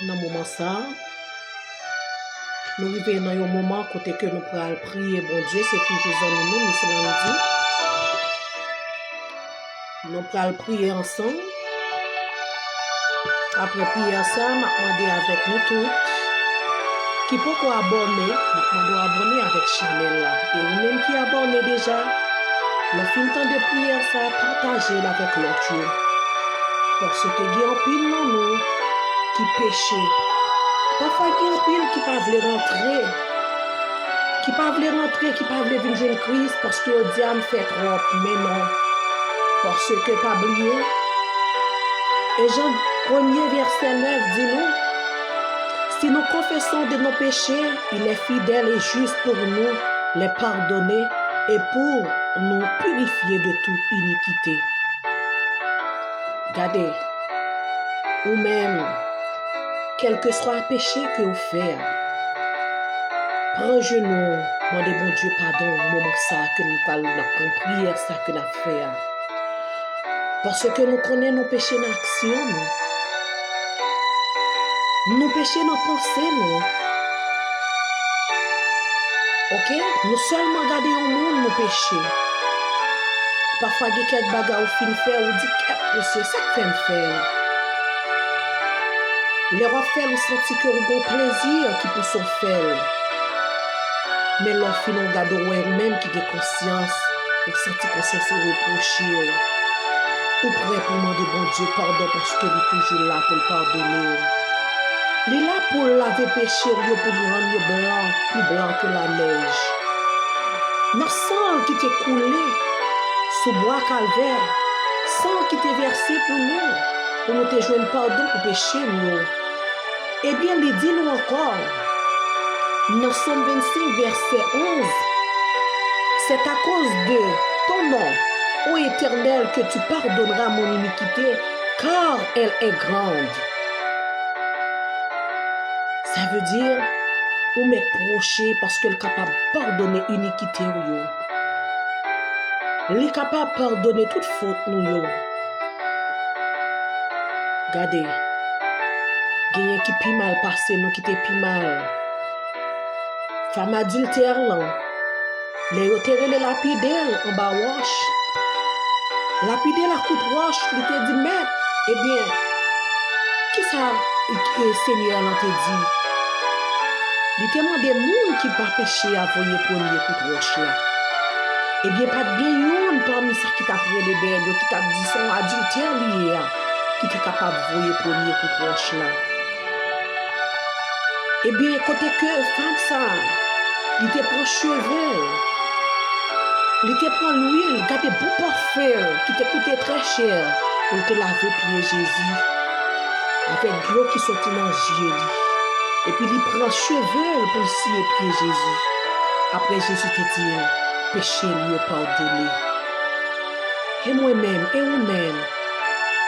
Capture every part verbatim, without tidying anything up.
Nan moman sa a, nou rive nan yon moman kote ke nou pral priye Bondye, se toujou zanmi nou, Miss Landy. Nou pral priye ansanm. Apre priyè sa a, m ap mande avèk nou tout ki poko abòne, m ap mande w abòne avèk chanèl la. E ou menm ki abòne deja, lè w fin tande priyè sa a, pataje l avèk lòt yo. Paske gen anpil nan nou ki peche. Pafwa gen anpil ki pa vle rantre, ki pa vle rantre, ki pa vle vin jwenn Kris paske yo di, "A, m fè twòp." Men non. Paske pa bliye, e Jan premye vèsè nèf di nou, "Si nous confessons de nos péchés, il est fidèle et juste pour nous les pardonner et pour nous purifier de toute iniquité." Gade, ou menm, kèlkeswa peche ke w fè a, pran jenou w, mande Bondye padon moman sa a ke nou pral, n ap pran priyè sa a ke n ap fè a. Paske nou konnen nou peche nan aksyon nou. Nou peche nan panse nou. Oke? Nou sèlman gade yon moun, nou peche. Pafwa gen kèk bagay ou fin fè, ou di, "Kèt, mesye, sa k fè m fè l?" Lè w ap fè l, ou santi ke ou gon plezi ki pouse w fè l. Men lè w fin, ou gade, ou wè ou menm ki gen konsyans, ou santi konsyans ou repwoche w. Ou prè pou mande Bondye padon paske li toujou la pou l padone w. Li la pou l lave peche w yo, pou li rann yo blan, pli blan ke lanèj. Nan san l ki te koule sou bwa Kalvè, san l ki te vèse pou nou, pou nou te jwenn padon pou peche nou yo. Ebyen, li di nou ankò, nan Sòm vennsenk, vèsè onz, "C'est à cause de ton nom, ô Éternel, que tu pardonneras mon iniquité, car elle est grande." Sa vle di, ou mèt pwoche paske l kapab padone inikite w yo. Li kapab padone tout fot nou yo. Gade, genyen ki pi mal pase nou, ki te pi mal. Fanm adiltè lan, lè yo te rele lapide l anba wòch, lapide l ak kout wòch, li te di, "Mèt, ebyen, kisa, e, Senyè lan te di?" Li te mande moun ki pa peche a voye premye kout wòch la. Ebyen, pa t gen youn pami sa ki t ap rele dèyè l yo ki t ap di se yon adiltè li ye a, ki te kapab voye premye kout wòch la. Ebyen, kote ke fanm sa a, li te pran cheve l, li te pran lwil, gade bon pafen l ki te koute trè chè, pou l te lave pye Jezi, avèk dlo ki soti nan zye li. Epi li pran cheve l pou l siye pye Jezi. Apre Jezi te di l, peche l yo padone. E mwen menm, e ou menm,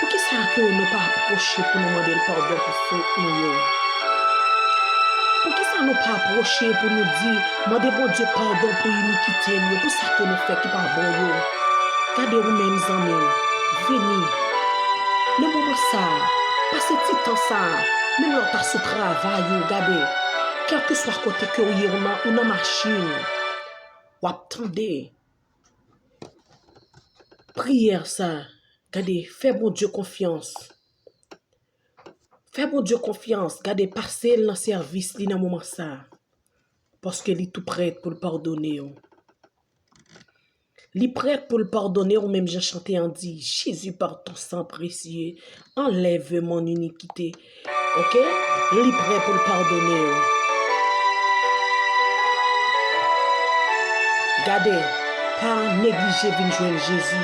poukisa ke nou pa apwoche pou nou mande l padon pou fot nou yo? Poukisa nou pa apwoche pou nou di, mande Bondye padon pou inikite nou yo, pou sa ke nou fè ki pa bon yo? Gade ou menm zanmi m, vini. Nan moman sa a, pase ti tan sa a, menm lè w ta sou travay ou, gade, kèlkeswa kote ke w ye, ou nan, ou nan machin, w ap tande priyè sa a. Gade, fè Bondye konfyans. Fè Bondye konfyans. Gade, pase l nan sèvis li nan moman sa a. Paske li tou prèt pou l padone w. Li prèt pou l padone w, menm jan chante an di, Jésus, par ton sang précieux, enlève mon iniquité. Oke? Li prè pou l padone w. Gade, pa neglije vin jwenn Jezi.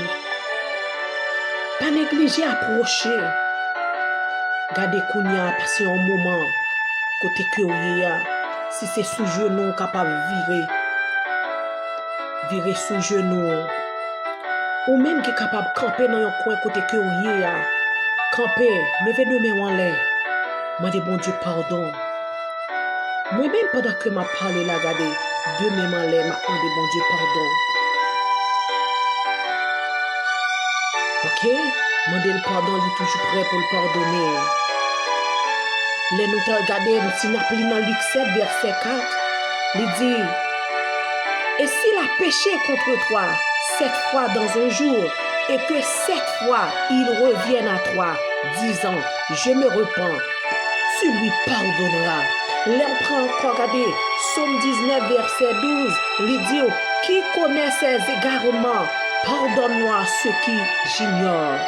Pa neglije apwoche. Gade kounye a, pase yon moman kote ke w ye a. Si se sou jenou w kapab vire, vire sou jenou w. Ou menm ki kapab kanpe nan yon kwen kote ke w ye a, kanpe, leve de men w anlè, mande Bondye padon. Mwen menm, pandan ke m ap pale la, gade, de men m anlè, m ap mande Bondye padon. Oke? Mande l padon, li toujou prè pou l padone. Lè nou ta gade, si n ap li nan Lik sèt, vèsè kat, li di, Et s'il a péché contre toi sept fois dans un jour, et que sept fois il revienne à toi, disant, Je me repens, tu lui pardonneras. Lè w pran ankò gade, Sòm diznèf, vèsè douz, li di w, Qui connaît ses égarements, pardonne-moi ce que j'ignore.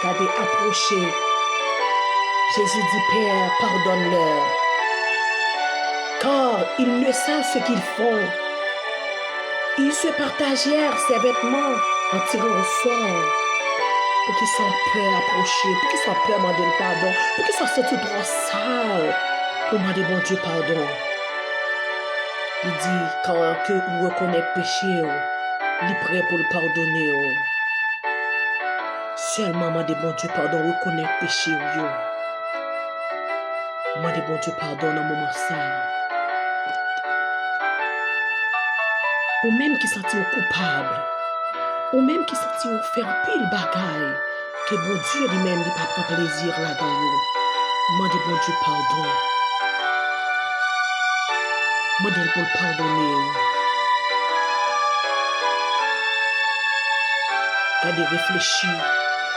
Gade, apwoche. Jezi di, Père, pardonne-leur, car ils ne savent ce qu'ils font. Ils se partagèrent ses vêtements en tirant au sort. Poukisa w pè apwoche? Poukisa w pè mande l padon? Poukisa w santi w twò sal pou mande Bondye padon? Li di, Kan ke ou rekonèt peche w, li prè pou l padone w. Sèlman mande Bondye padon, rekonèt peche w yo. Mande Bondye padon nan moman sa a. Ou menm ki santi w koupab, ou menm ki santi w fè anpil bagay ke Bondye li menm li pa pran plezi ladan yo, mande Bondye padon. Mande l pou l padone w. Gade, reflechi.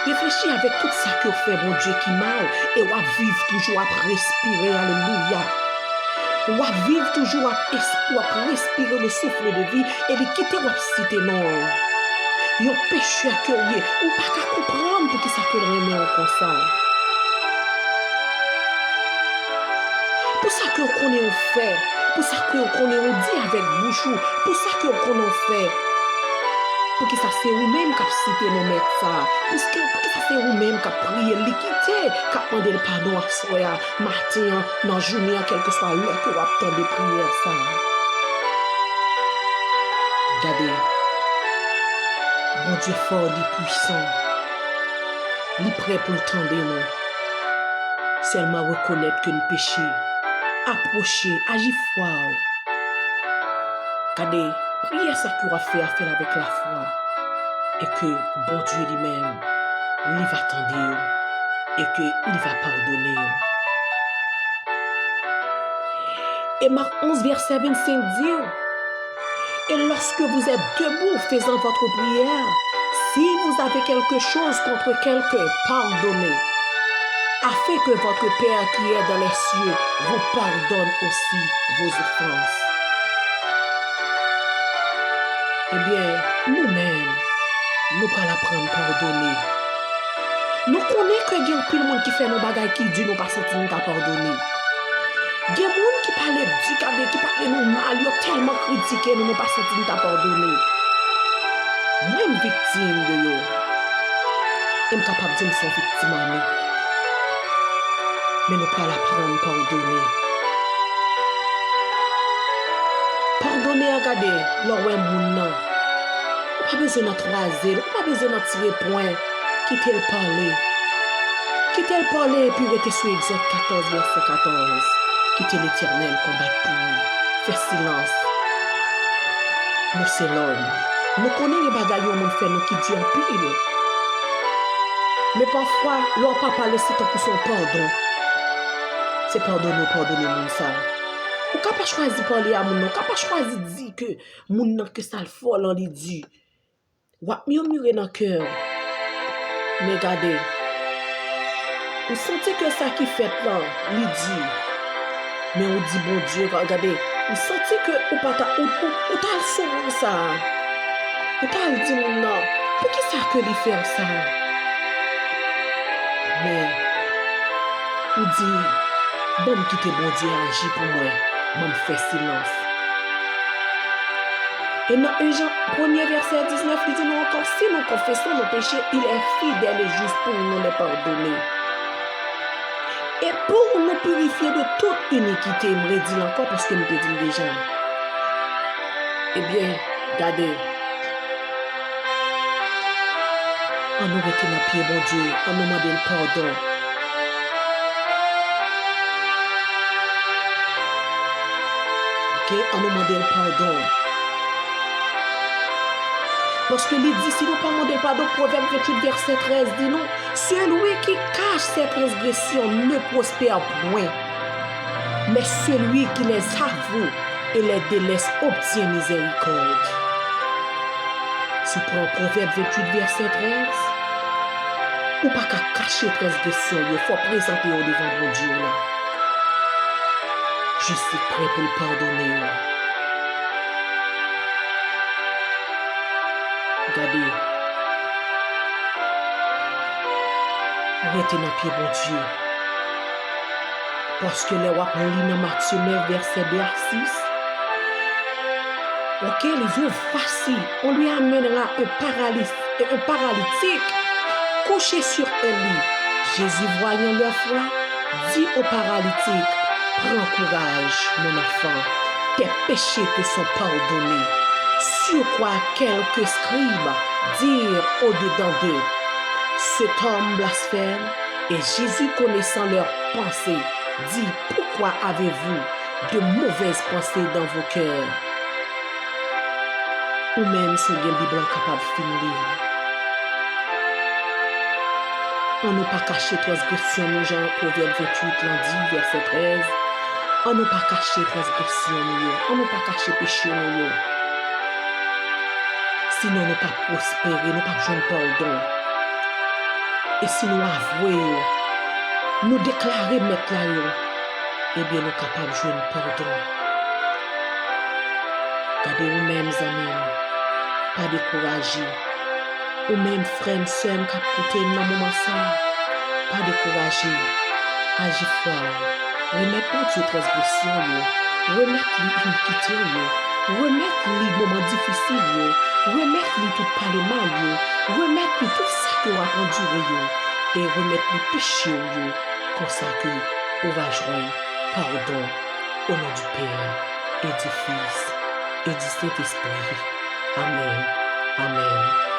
Reflechi avèk tout sa ke w fè Bondye ki mal, e w ap viv toujou, w ap respire, alelouya. W ap viv toujou, w ap es-, w ap respire le souffle de vie, e li kite w ap site non w. Yon pechè ke w ye, ou pa ka konprann poukisa ke l renmen w konsa. Pou sa ke w konnen w fè, pou sa ke w konnen w di avèk bouch ou, pou sa ke w konnen w fè. Poukisa se ou menm k ap site non Mèt sa a? Pouske, poukisa se ou menm k ap priye l, li kite k ap mande l padon aswè a, maten an, nan jounen an, kèlkeswa lè ke w ap tande priyè sa a? Gade, Bondye fò, li pwisan. Li prè pou l tande nou. Sèlman rekonèt ke n peche. Apwoche, aji fwa w. Gade, priyè sa ke w ap fè a, fè l avèk lafwa. E ke Bondye li menm, li va tande w. E ke li va padone w. E Mak onz, vèsè vennsenk di w, Et lorsque vous êtes debout faisant votre prière, si vous avez quelque chose contre quelqu'un, pardonnez, afin que votre Père qui est dans les cieux vous pardonne aussi vos offenses. Ebyen, nou menm, nou pral aprann padone. Nou konnen ke gen anpil moun ki fè nou bagay ki di, nou pa santi nou ka padone. Gen moun ki pale di, gade, ki pale nou mal, yo tèlman kritike nou, nou pa santi nou ka padone. Mwen, m viktim de yo. E m kapab di m se yon viktim ane. Men nou pral aprann padone. Padone a, gade, lè w wè moun nan, ou pa bezwen nan twaze l, ou pa bezwen nan tire pwen. Kite l pale. Kite l pale epi rete sou Egzòd katòz, vèsè katòz. Kite Letènèl konbat pou ou. Fè silans. Nou se lòm. Nou konnen gen bagay yon moun fè nou ki di anpil. Men pafwa, lè w pa pale, se tankou se yon padon. Se padone w padone moun sa a. Ou ka pa chwazi pale a moun nan, ou ka pa chwazi di ke moun nan ke sa l fè w lan li di. W ap mimire nan kè w. Men gade, ou santi ke sa ki fèt lan, li di. Men ou di Bondye, gade, ou santi ke ou pa ta, ou, ou, ou t al sou moun sa a. Ou t al di moun nan, poukisa ke li fè w sa? Men, ou di, ban m kite Bondye aji pou mwen, ban m fè silans. E nan en Jan premye vèsè diznèf, li di nou ankò, si nous confessons nos péchés, il est fidèle et juste pour nous les pardonner. Et pour nous purifier de toute iniquité, m redi l ankò paske m te di l deja. Ebyen, gade. Ann nou rete nan pye Bondye, ann nou mande l padon. Oke, ann nou mande l padon. Paske li di, si nou pa mande l padon, Pwovèb venntuit vèsè trèz di nou, celui qui cache ses transgressions ne prospère point, mais celui qui les avoue et les délaisse obtient miséricorde. Si w pran Pwovèb venntuit vèsè trèz, ou pa ka kache transgresyon w yo, fò w prezante yo devan Bondye w la. Je suis prêt pou l padone w. Gade, rete nan pye Bondye. Paske lè w ap li nan Matye nèf, vèsè de a sis, ok, li di, voici, on lui amènera un paralytique, un paralytique couché sur un lit. Jésus, voyant leur foi, dit au paralytique, prends courage, mon enfant, tes péchés te sont pardonnés. Sur quoi quelques scribes dirent au-dedans d'eux, cet homme blasphème, et Jésus, connaissant leurs pensées, dit, pourquoi avez-vous de mauvaises pensées dans vos cœurs? Ou menm, si w gen Bib lan, w kapab fin li l. Ann nou pa kache transgresyon nou, jan Pwovèb venntuit lan di, vèsè trèz. Ann nou pa kache transgresyon nou yo. Ann nou pa kache peche nou yo. Sinon, nou p ap pwospere, nou p ap jwenn padon. E si nou avwe yo, nou deklare Mèt la yo, ebyen, nou kapab jwenn padon. Gade, ou menm, zanmi m, pa dekouraje. Ou menm, frè m, sè m k ap koute m nan moman sa a, pa dekouraje. Aji fwa w. Remèt Bondye transgresyon w yo. Remèt li inikite w yo. Remèt li moman difisil yo. Remèt li tout pale mal yo. Remèt li tout sa ke w ap andire yo. E remèt li peche w yo. Konsa ke ou va jwenn padon. Au nom du Père, et du Fils, et du Saint-Esprit. Amèn. Amèn.